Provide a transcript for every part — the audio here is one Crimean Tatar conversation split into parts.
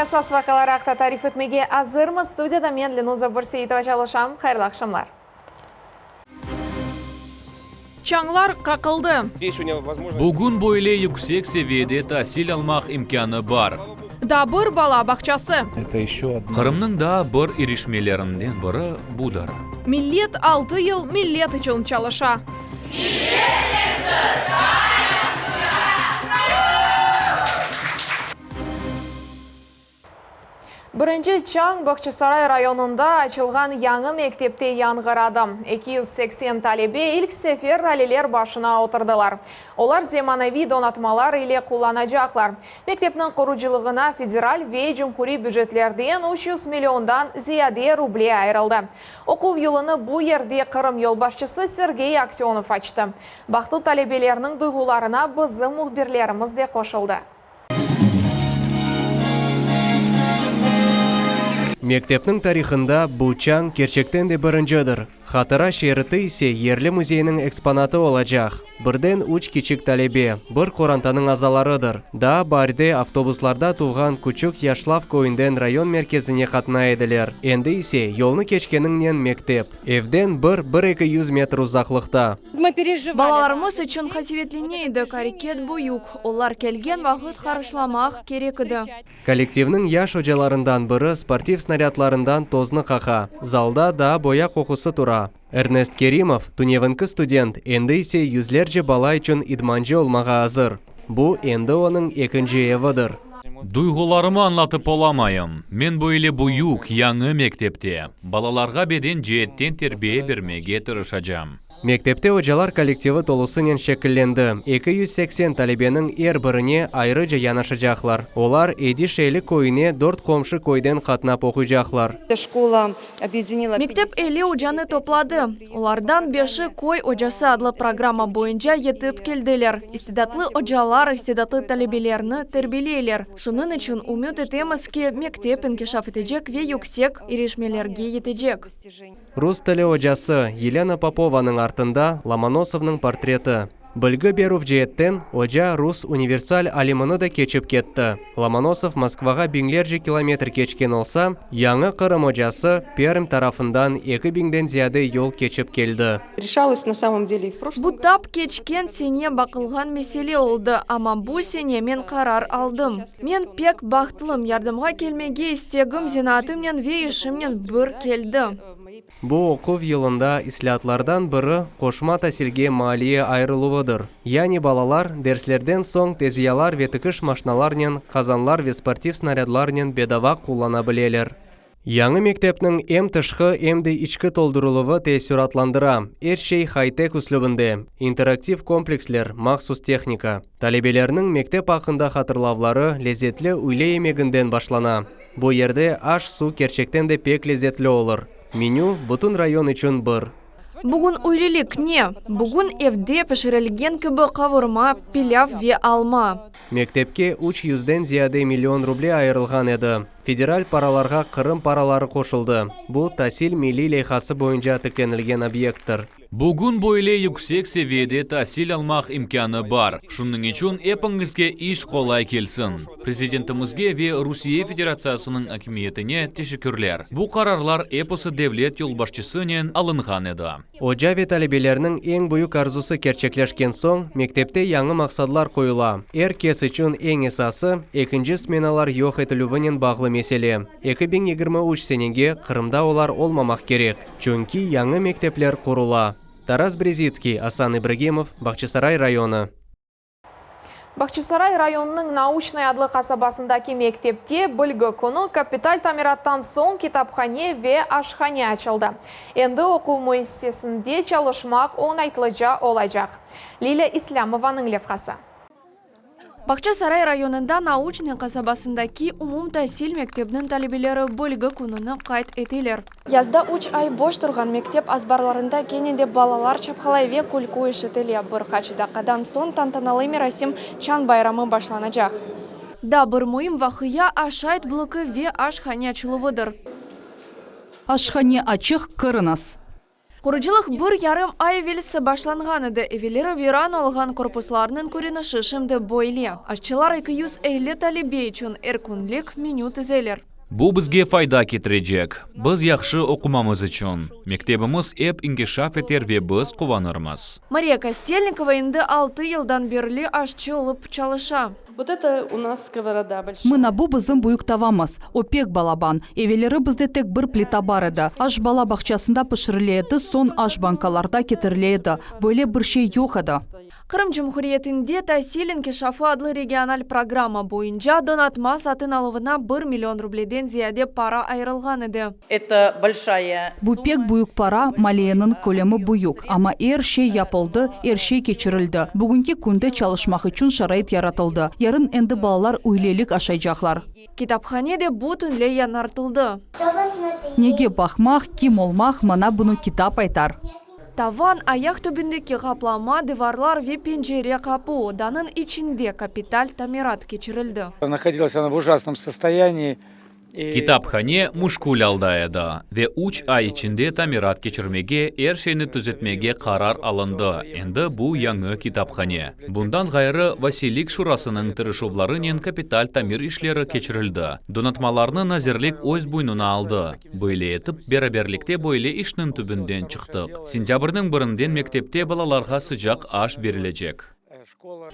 Esas vaqialar aqta tarif etmege azırmız. Studiyada men, Lenuza Börseitova, çalışam. Hayırlı aqşamlar. Çañlar qaqıldı. Bugün böyle yüksek seviyede tasil almaq imkânı bar. Daa bir bala bağçası. Qırımnıñ daa bir irişmelerinden biri budır. Millet altı yıl millet içün çalışa. Millet endi daa yahşıca! Birinci çañ Bağçasaray rayonında açılğan yañı mektepte yañğıradı. 280 talebe ilk sefer raleler başına oturdılar. Olar zemaneviy donatmalar ile qullanacaqlar. Mektepniñ qurucılığına federal ve cumhuriy bücetlerden 300 milliondan ziyade ruble ayırıldı. Oquv yılını bu yerde Qırım yolbaşçısı Sergey Aksönov açtı. Bahtlı talebelerniñ duyğularına bizim mühbirlerimiz de qoşuldı. Mektepniñ tarihında bu çañ kerçekten de birincidir. Hatıra şeriti ise yerli müzeyniñ eksponatı olacaq. Birden üç kiçik talebe, bir qorantanıñ azalarıdır. Daa baarde avtobuslarda tuvğan küçük Yaşlav köyünden rayon merkezine qatnay ediler. Endi ise yolnı keçkeniñnen mektep, evden bir, bir-eki yüz metr uzaqlıqta. Balalarımız içün qasevetlene edik, areket büyük, olar kelgen vaqıt qarşılamaq kerek edi. Kollektivniñ yaş ocalarından biri sportiv snarâdlarından toznı qaqa, zalda daa boya qoqusı tura. Ernest Kerimov, tünevinki student, endi ise yüzlerce bala içün idmancı olmağa azır. Bu endi onıñ ekinci evidir. Duyğularımı añlatıp olamayım. Men böyle büyük, yañı mektepte, balalarğa beden ceetten terbiye bermege tırışacam. Mektepte ocalar kollektivi tolusınen şekillendi. 280 talebeniñ er birine ayrıca yanaşacaqlar. Olar Edi Şeyli köyüne dört qomşu köyden qatnap oquycaqlar. Mektep 50 ocanı topladı. Olardan beşi Köy ocası adlı programma boyunca yetip keldiler. İstidatlı ocalar istidatlı talebelerni terbiyeleyler. Şunıñ içün ümüt etemiz ki, mektep inkişaf etecek ve yüksek irişmelerge yetecek. Rus tili ocası Yelena Popovanıñ artında Lomonosovnıñ portreti. Bilgi berüv ceetten oca rus universal alimini da keçip ketti. Lomonosov Moskvağa biñlerce kilometr keçken olsa, yañı Qırım ocası Perm tarafından eki biñden ziyade yol keçip keldi. Bu tap keçken sene baqılğan mesele oldı, amma bu sene men qarar aldım. Men pek bahtlım, yardımğa kelmege istegim zenaatımnen ve işimnen bir keldi. Bu oquv yılında islâatlardan biri qoşma tasilge maliye ayırıluvıdır. Yani balalar derslerden soñ tezyalar ve tikiş maşnalarnen, qazanlar ve sportiv snarâdlarnen bedava qullana bileler. Yañı mektepniñ em tışqı, em de içki toldurıluvı teessüratlandıra, er şey hay-tek üslübinde, interaktiv kompleksler, mahsus tehnika. Talebelerniñ mektep aqqında hatırlavları lezetli üyle yemeginden başlana. Bu yerde aş-suv kerçekten de pek lezetli olur. Menü bütün rayon içün bir. Bugün üylelik ne? Bugün evde pişirilgen kibi qavurma, pilâv ve alma. Mektepke üç yüzden ziyade million ruble ayırılğan edi. Federal paralarğa Qırım paraları qoşuldı. Bu, Tasil milliy leyhası boyunca tiklenilgen obyekttir. Bugün böyle yüksek seviyede tasil almaq imkânı bar. Şunıñ içün epiñizge iş qolay kelsin. Prezidentimizge ve Rusiye Federatsiyasınıñ akimiyetine teşekkürler. Bu qararlar episi devlet yolbaşçısınen alınğan edi. Oca ve talebelerniñ eñ büyük arzusı kerçekleşken soñ, mektepte yañı maqsadlar qoyula. Er kes içün eñ esası, ekinci smenalar yoq etilüvinen bağlı mesele. 2023 senege Qırımda olar olmamaq kerek, çünki yañı mektepler qurula. Taras Brezitskiy, Asan İbragimov, Bağçasaray rayonı. Bağçasaray rayonınıñ Nauçnıy adlı qasabasındaki mektepte Bilgi künü kapital tamirattan soñ kitaphane ve aşhane açıldı. Endi oquv müessisesinde çalışmaq oñaytlıca olacaq. Lilâ İslâmovanıñ levhası. Bağçasaray rayonında Nauçnıy qasabasındaki umumtasil mektebiniñ talebeleri Bilgi kününi qayd eteler. Yazda üç ay boş turğan mektep azbarlarında kene de balalar çapqalay ve külkü işitile. Bir qaç daqqadan soñ tantanalı merasim, çañ bayramı başlanacaq. Daa bir müim vaqia, aşayt bloku ve aşhane açıluvıdır. Aşhane açıq, kiriñiz. Qurucılıq bir yarım ay evelsi başlanğan edi. Evelleri viran olğan korpuslarnıñ körünişi şimdi böyle. Aşçılar 250 talebe içün er künlik menü tizeler. Bu bizge fayda ketirecek, biz yahşı oqumamız içün. Mektebimiz ep inkişaf eter ve biz quvanırmız. Mariya Kostelnikova endi altı yıldan berli aşçı olıp çalışa. Vot eto u nas skovoroda bolşaya. Mına bu bizim büyük tavamız. O pek balaban. Evelleri bizde tek bir plita bar edi. Aş bala bağçasında pişirile edi, soñ aş bankalarda ketirile edi. Böyle bir şey yoq edi. Qırım Cumhuriyetinde Tasil inkişafı adlı regional programma boyunca donatma satın aluvına bir million rubleden ziyade para ayırılğan edi. Eto bolşaya Bu pek büyük para, maliyeniñ kölemi büyük, amma er şey yapıldı, er şey keçirildi. Bugünki künde çalışmaq içün şarait yaratıldı. Yarın endi balalar üylelik aşaycaqlar. Kitaphane de bütünley yañartıldı. Nege baqmaq, kim olmaq, mana bunı kitap aytar. Tavan, ayaq tübündeki qaplama, divarlar ve pencere, qapu, odanıñ içinde kapital tamirat keçirildi. Nahodilась ona v ujasnom sostoyaniyi. Kitaphane müşkül alda edi ve üç ay içinde tamirat keçirmege, er şeyni tüzetmege qarar alındı, endi bu yañı kitaphane. Bundan ğayrı, Vasiylik şurasınıñ tırışuvlarınen kapital tamir işleri keçirildi. Donatmalarnı nazirlik öz boynuna aldı. Böyle etip, beraberlikte böyle işniñ tübünden çıqtıq. Sentâbrniñ birinden mektepte balalarğa sıcaq aş berilecek.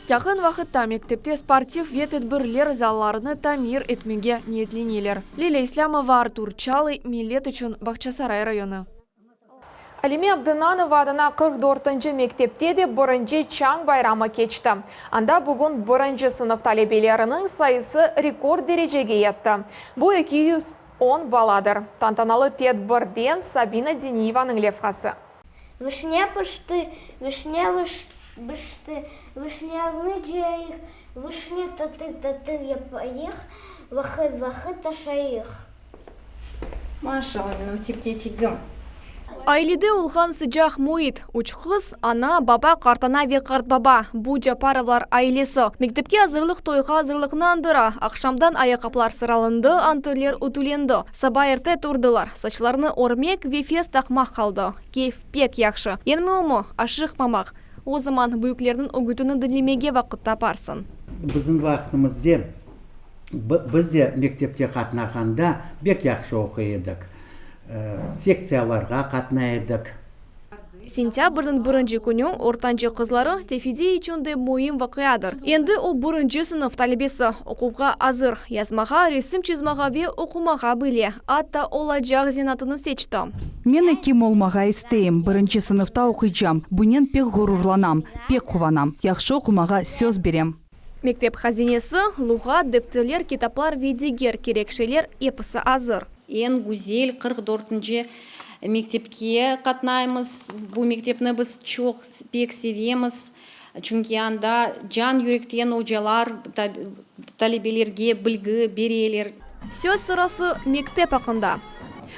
Yaqın vaqıtta mektepte sportiv ve tedbirler zallarını tamir etmege niyetleneler. Lilâ İslâmova, Artur Çalıy, Millet içün, Bağçasaray rayonı. Alime Abdınanova adına 44-nci mektepte de birinci çañ bayramı keçti. Anda bugün birinci sınıf talebeleriniñ sayısı rekord derecege yetti. Bu 210 baladır. Tantanalı tedbirden Sabina Diniyevanıñ levhası. Vışne pıştı, vışne bıştı, Vışnârnı cıyayıq, Vışne tatır-tatır yapayıq, Vaqır-vaqır taşayıq. Maşallah, menim çipçeçigim. Ailede olğan sıcaq müit, üç qız, ana, baba, qartana ve qartbaba, bu Caparovlar ailesi. Mektepke azırlıq toyğa azırlıqnı añdıra, aqşamdan ayaqqaplar sıralındı, anterler ütülendi. Saba erte turdılar, saçlarnı örmek ve fes taqmaq qaldı. Keyf pek yahşı. Eñ müimi, aşıqmamaq. O zaman büyüklerniñ ögütini diñlemege vaqıt taparsıñ. Bizim vaqtımızde biz de mektepte qatnağanda bek yahşı oquy edik. Sektsiyalarğa qatnay edik. Sentâbrniñ birinci künü ortancı qızları Tefide içün de müim vaqiadır. Endi o birinci sınıf talebesi, oquvğa azır, yazmağa, resim çizmağa ve oqumağa bile, atta olacaq zenaatını seçti. Men ekim olmağa isteyim, birinci sınıfta oquycam. Bunen pek ğururlanam, pek quvanam. Yahşı oqumağa söz berem. Mektep hazinesi, luğat, defterler, kitaplar ve diger kerek şeyler episi azır. Eñ güzel 44-nci mektepke qatnaymız. Bu mektepni biz çoq, pek sevemiz, çünki anda can-yürekten ocalar talebelerge bilgi bereler. Söz sırası mektep aqqında.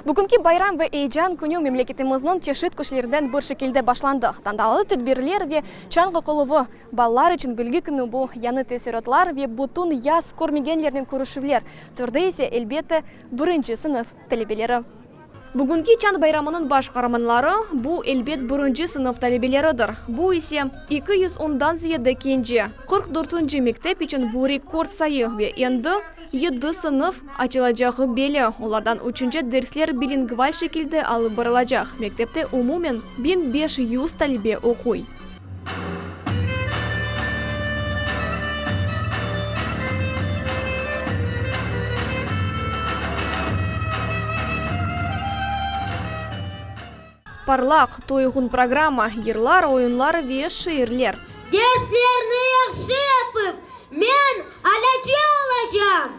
Bugünki bayram ve eyecan künü memleketimizniñ çeşit köşelerinden bir şekilde başlandı. Tantanalı tedbirler ve çañ qoquluvı, Balalar içün bilgi künü bu, yañı teessuratlar ve bütün yaz körmegenlernen körüşüvler, törde ise, elbette, birinci sınıf talebeleri. Bugünki çañ bayramınıñ baş qaramanları, bu, elbet, birinci sınıf talebeleridir. Bu ise, eki yüz ondan ziyade kence. 44-nci mektep içün bu rekord sayı ve endi yedi sınıf açılacağı belli, olardan üçünci dersler bilingval şekilde alıp barılacaq. Mektepte umumen 1500 talebe oquy. Parlaq, toyğun programma, yırlar, oyunlar ve şiirler. Derslerni yahşı yapıp, men alâcı olacam!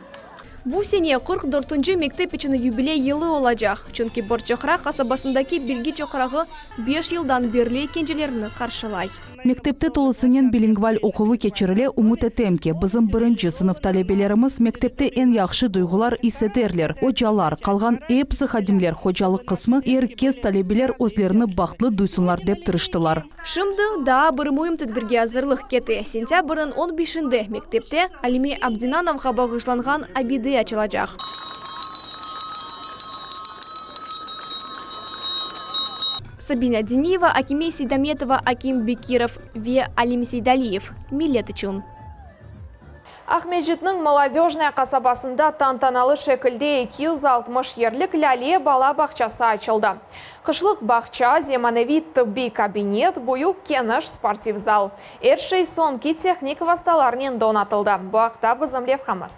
Bu sene 44-nci mektep içün yubiley yılı olacaq, çünki Borçoqraq qasabasındaki Bilgi çoqrağı beş yıldan berli kenclerni qarşılay. Mektepte tolusınen bilingval oquvı keçirile, ümüt etem ki, bizim birinci sınıf talebelerimiz mektepte eñ yahşı duyğular is eterler. Ocalar, qalğan episi hadimler, hocalıq qısmı, er kes talebeler özlerini bahtlı duysınlar dep tırıştılar. Şimdi daa bir müim tedbirge azırlıq kete, sentâbrniñ on beşinde mektepte Alime Abdinanovğa bağışlanğan abide açılacaq. Sabina Demiyeva, Akime Seydametova, Akim Bekirov ve Alim Seydaliyev, Millet içün. Aqmescitniñ Molodöjnaya qasabasında tantanalı şekilde 260 yerlik Lâle bala bağçası açıldı. Qışlıq bağça, zemaneviy tıbbiy kabinet, büyük keniş sportiv zal. Er şey soñki tehnik vastalarnen donatıldı. Bu aqta bizim levhamız.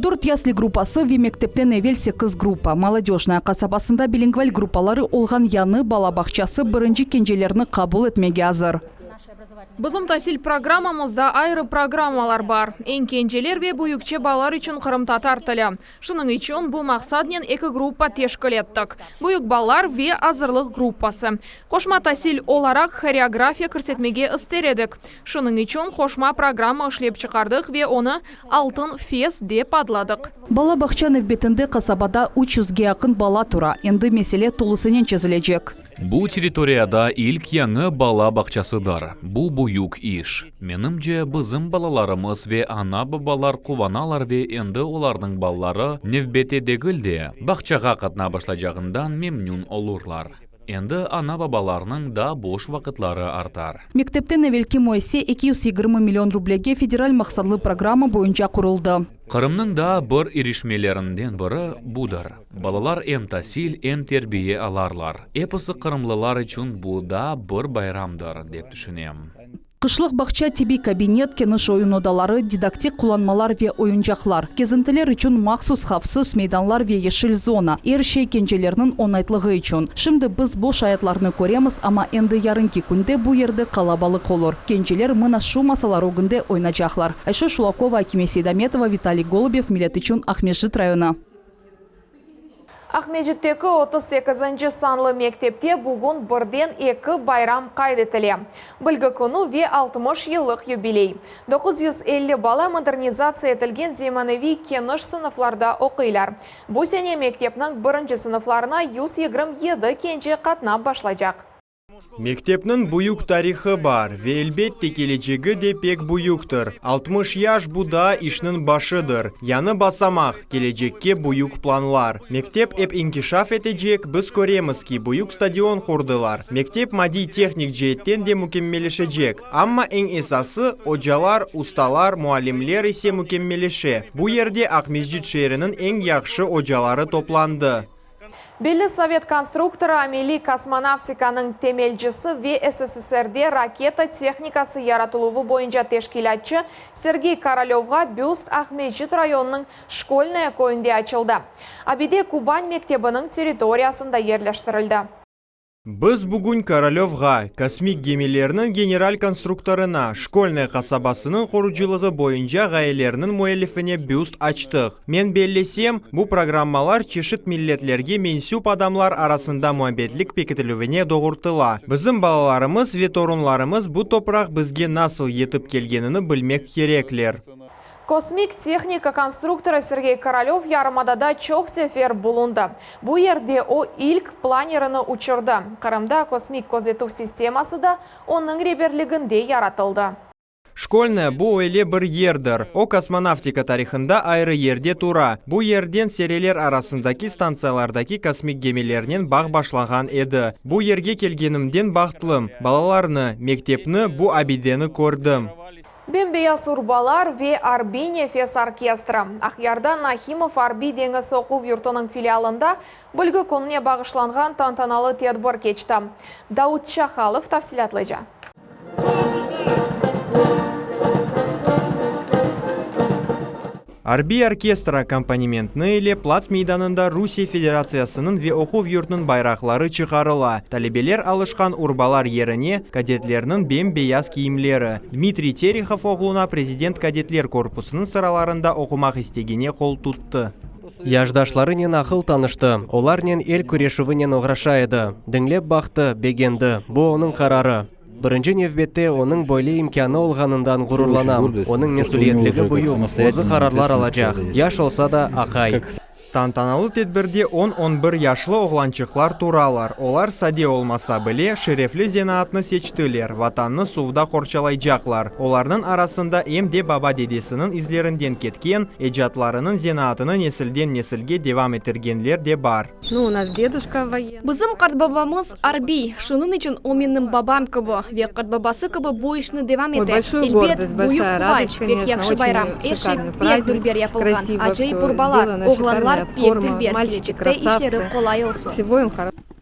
Dört yasli gruppası ve mektepten evel sekiz gruppa, Molodöjnaya qasabasında bilingval gruppaları olğan yañı bala bağçası birinci kencelerni qabul etmege azır. Bizim tasil programmamızda ayrı programmalar bar, eñ kenceler ve büyükçe balalar içün qırımtatar tili. Şunıñ içün bu maqsadnen eki gruppa teşkil ettik, büyük balalar ve azırlıq gruppası. Qoşma tasil olaraq horeografiya kirsetmege ister edik. Şunıñ içün qoşma programma işlep çıqardıq ve onı Altın fes dep adladıq. Bala bağça nevbetinde qasabada üç yüzge yaqın bala tura, endi mesele tolusınen çezilecek. Bu territoriyada ilk yañı bala bağçasıdır. Bu büyük iş. Menimce, bizim balalarımız ve ana-babalar quvanalar ve endi olarnıñ balaları nevbete degil de, bağçağa qatnap başlaycağından memnün olurlar. Endi ana-babalarnıñ da boş vaqıtları artar. Mektepten evelki müessise 220 million rublege federal maqsatlı programma boyunca quruldı. Qırımnıñ daa bir irişmelerinden biri budır, balalar em tasil, em terbiye alarlar. Episi qırımlılar içün bu daa bir bayramdır, dep tüşünem. Qışlıq bağça tibbiy kabinet, keniş oyun odaları, didaktik qullanmalar ve oyuncaqlar, kezintiler içün mahsus havfsız meydanlar ve yeşil zona, er şey kencelerniñ oñaytlığı içün. Şimdi biz boş ayatlarnı köremiz, amma endi yarınki künde bu yerde qalabalıq olur. Kenceler mına şu masalar ögünde oynacaqlar. Ayşe Şulakova, Akime Seydametova, Vitaliy Golubev, Millet içün, Aqmescit rayonı. Aqmescitteki 38-nci sanlı mektepte bugün birden eki bayram qayd etile, Bilgi künü ve 60 yıllıq yubiley. 950 bala modernizatsiya etilgen zemaneviy keniş sınıflarda oquylar. Bu sene mektepniñ birinci sınıflarına 127 kence qatnap başlaycaq. Mektepniñ büyük tarihı bar ve, elbette, kelecegi de pek büyüktir. 60 yaş, bu daa işniñ başıdır. Yañı basamaq, kelecekke büyük planlar. Mektep ep inkişaf etecek, biz köremiz ki, büyük stadion qurdılar. Mektep maddiy-tehnik ceetten de mükemmelleşecek. Amma eñ esası, ocalar, ustalar, muallimler ise mükemmelleşe. Bu yerde Aqmescit şeeriniñ eñ yahşı ocaları toplandı. Belli sovet konstruktorı, ameliy kosmonavtikanıñ temelcisi ve SSSR-de raketa tehnikası yaratıluvı boyunca teşkilâtçı Sergey Korolövğa büst Aqmescit rayonınıñ Şkolnoye köyünde açıldı. Abide Kuban mektebiniñ territoriyasında yerleştirildi. Biz bugün Korolövğa, kosmik gemilerniñ general konstruktorına, Şkolnoye qasabasınıñ qurucılığı boyunca ğayelerniñ müellifine büst açtıq. Men bellesem, bu programmalar çeşit milletlerge mensüp adamlar arasında muabbetlik pekitilüvine doğurtıla. Bizim balalarımız ve torunlarımız bu topraq bizge nasıl yetip kelgenini bilmek kerekler. Kosmik tehnika konstruktorı Sergey Korolev yarımadada çoq sefer bulundı. Bu yerde o, ilk planerini uçurdı. Qırımda kosmik közetüv sisteması da onıñ reberliginde yaratıldı. Şkolnoye, bu öyle bir yerdir, o, kosmonavtika tarihında ayrı yerde tura. Bu yerden sereler arasındaki stantsiyalardaki kosmik gemilernen bağ başlağan edi. Bu yerge kelgenimden bahtlım, balalarnı, mektepni, bu abideni kördim. Bem-beyaz urbalar ve arbiy nefes orkestri. Aqyarda Nahimov arbiy deñiz oquv yurtunıñ filialında Bilgi kününe bağışlanğan tantanalı tedbir keçti. Daud Çahalov tafsilâtlıca. Arbiy orkestr akkompanimentni ile plats meydanında Rusiye Federatsiyasınıñ ve oquv yurtnıñ bayraqları çıqarıla. Talebeler alışqan urbalar yerine, kadetlerniñ bem-beyaz kiyimleri. Dmitriy Terehov oğluna prezident kadetler korpusınıñ sıralarında oqumaq istegine qol tuttı. Yaşdaşlarınen aqıl tanıştı, olarnen el küreşüvinen oğraşa edi. Diñlep baqtı, begendi. Bu onıñ qararı. Birinci nevbette onıñ böyle imkânı olğanından ğururlanam. Onıñ mesüliyetligi büyük, özü qararlar alacaq. Yaş olsa da, aqay. Tantanalı tedbirde on, on bir yaşlı oğlançıqlar turalar. Olar sade olmasa bile, şerefli zenaatnı seçtiler, Vatannı suvda qorçalaycaqlar. Olarnıñ arasında em de baba-dedesiniñ izlerinden ketken, ecatlarınıñ zenaatını nesilden nesilge devam ettirgenler de bar. Bizim qartbabamız arbiy, şunıñ içün o menim babam kibi ve qartbabası kibi bu işni devam ete. Elbet, büyük quvanç, pek yahşı bayram, er şey pek dülber yapılğan, acayip urbalar, oğlanlar pek dülber, kelecekte işleri qolay olsun.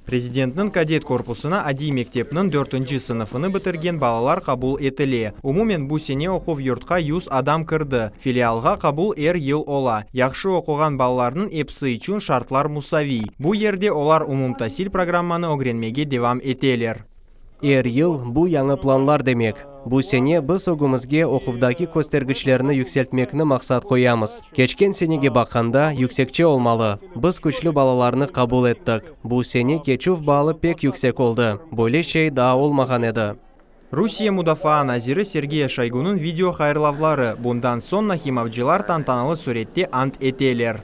Prezidentniñ kadet korpusına adiy mektepniñ dörtünci sınıfını bitirgen balalar qabul etile. Umumen bu sene oquv yurtqa yüz adam kirdi. Filialğa qabul er yıl ola. Yahşı oquğan balalarnıñ episi içün şartlar musaviy. Bu yerde olar umumtasil programmanı ögrenmege devam eteler. Er yıl bu yañı planlar demek. Bu sene biz ögümizge oquvdaki köstergiçlerni yükseltmekni maqsat qoyamız. Keçken senege baqqanda, yüksekçe olmalı. Biz küçlü balalarnı qabul ettik. Bu sene keçüv balı pek yüksek oldı, böyle şey daa olmağan edi. Rusiye Mudafaa naziri Sergey Şoygunıñ video hayırlavları, bundan soñ nahimovcılar tantanalı sürette ant eteler.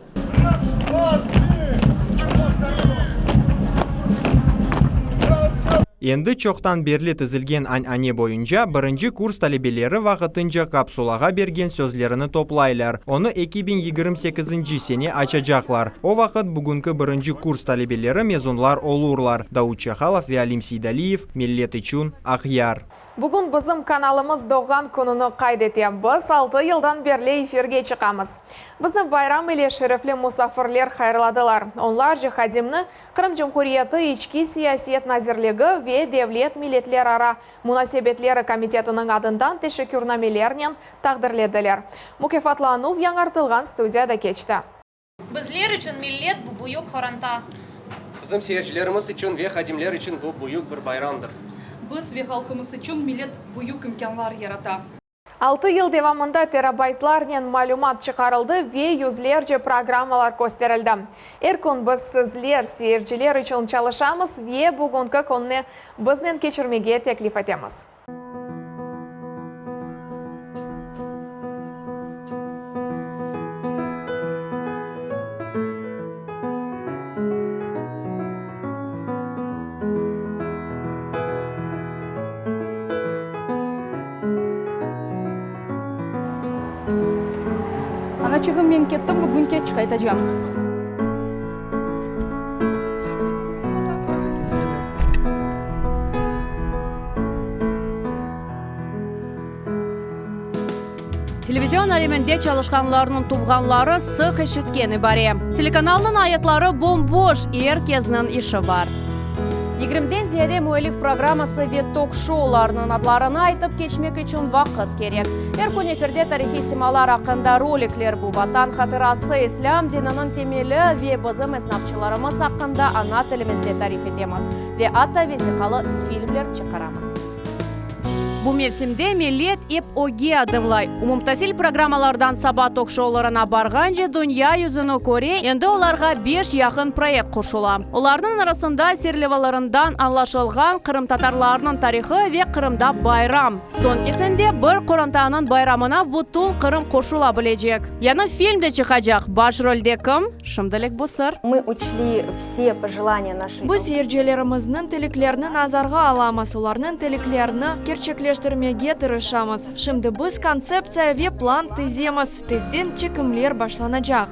Endi çoqtan berli tizilgen an'ane boyunca, birinci kurs talebeleri vaqtınca kapsulağa bergen sözlerini toplaylar. Onı 2028 sene açacaqlar. O vaqıt bugünki birinci kurs talebeleri mezunlar olurlar. Daud Çahalov ve Alim Seydaliyev, Millet içün, Aqyar. Bugün bizim kanalımız doğğan kününi qayd ete. Biz altı yıldan berli efirge çıqamız. Bizni bayram ile şerefli musafirler hayırladılar. Onlarca hadimni Qırım Cumhuriyeti İçki siyaset nazirligi ve Devlet milletlerara munasebetleri komitetiniñ adından teşekkürnamelernen taqdirlediler. Mukâfatlanuv yañartılğan studiyada keçti. Bizler içün millet, bu büyük qoranta. Bizim seyircilerimiz içün ve hadimler içün bu büyük bir bayramdır. Biz ve halqımız içün millet büyük imkânlar yarata. Altı yıl devamında terabaytlarnen malümat çıqarıldı ve yüzlerce programmalar kösterildi. Er kün biz sizler, seyirciler içün çalışamız ve bugünki künni biznen keçirmege teklif etemiz. Anaçığım, men kettim, bugün keç qaytacam. Televizion aleminde çalışqanlarnıñ tuvğanları sıq eşitken ibare. Telekanalnıñ ayatları bom-boş, er kesniñ işi bar. Yigirmiden ziyade müellif programması ve tok-şoularnıñ adlarını aytıp keçmek içün vaqıt kerek. Er kün efirde tarihiy simalar aqqında rolikler, bu Vatan hatırası, İslâm dininiñ temeli ve bizim esnafçılarımız aqqında ana tilimizde tarif etemiz ve atta vesiqalı filmler çıqaramız. Bu mevsimde millet ep ögge adımlay. Umumtasil programmalardan saba tok-şoularına barğance dünya yüzüni köre, endi olarğa beş yaqın proyekt qoşula. Olarnıñ arasında serlevalarından añlaşılğan qırımtatarlarnıñ tarihı ve Qırımda bayram. Soñkisinde bir qorantanıñ bayramına bütün Qırım qoşula bilecek. Yañı film de çıqacaq, baş rolde kim? Şimdilik bu sır. Мы учли все пожелания нашей Biz seyircilerimizniñ tileklerini nazarğa alamız, olarnıñ tileklerini kerçekleştirmege tırışamız. Şimdi biz kontseptsiya ve plan tizemiz, tezden çekimler başlanacaq.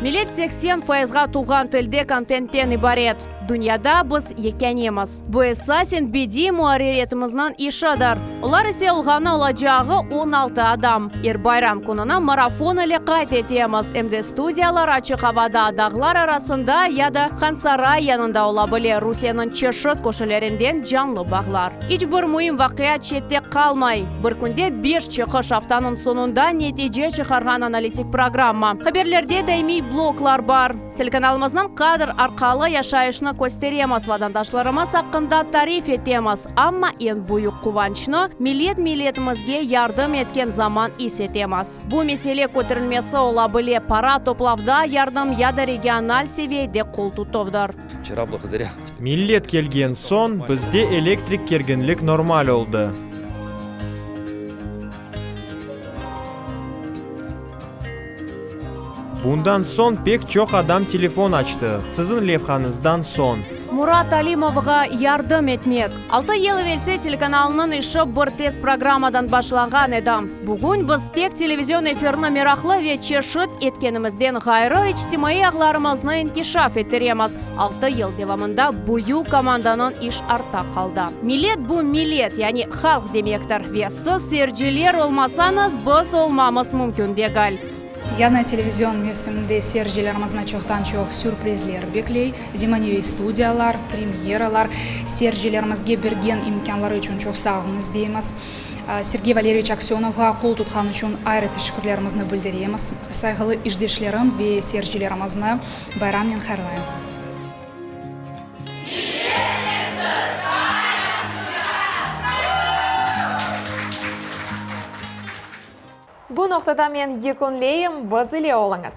Millet 80 fayızğa tuvğan tilde kontentten ibaret. Dünyada biz yekânemiz. Bu esasen bediiy muarririyetimizniñ işidir. Olar ise olğanı olacağı 16 adam. Er bayram kününi marafon ile qayd etemiz, em de studiyalar açıq avada, dağlar arasında ya da Hansaray yanında ola bile, Rusiyeniñ çeşit köşelerinden canlı bağlar. İç bir müim vaqia çette qalmay. Bir künde beş çıqış, aftanıñ soñunda netice çıqarğan analitik programma. Haberlerde daimiy bloklar bar. Telekanalımıznıñ kadr arqalı yaşayışnı kösteremiz, vatandaşlarımız aqqında tarif etemiz, amma eñ büyük quvançnı millet milletimizge yardım etken zaman is etemiz. Bu mesele köterilmesi ola bile, para toplavda yardım ya da regional seviyede qol tutuvdır. Millet kelgen soñ, bizde elektrik kerginlik normal oldı. Bundan soñ pek çoq adam telefon açtı, siziñ levhañızdan soñ. Murat Alimovğa yardım etmek. Altı yıl evelsi telekanalnıñ işi bir test programmadan başlanğan edi. Bugün biz tek televizion efirini meraqlı ve çeşit etkenimizden ğayrı, içtimaiy ağlarımıznı inkişaf ettiremiz. Altı yıl devamında büyük komandanıñ iş artta qaldı. Millet bu millet, yani halq demektir. Ve siz, seyirciler, olmasañız, biz olmamız mümkün degil. Yañı televizion mevsiminde seyircilerimizni çoqtan-çoq sürprizler bekley, zemaneviy studiyalar, premyeralar. Seyircilerimizge bergen imkânları içün çoq sağ oluñız deymiz. Sergey Valeryeviç Aksönovğa qol tutqanı içün ayrı teşekkürlerimizni bildiremiz. Sayğılı işdeşlerim ve seyircilerimizni bayramnen hayırlayım. Bu noqtada men yekünleyim, biz ile oluñız.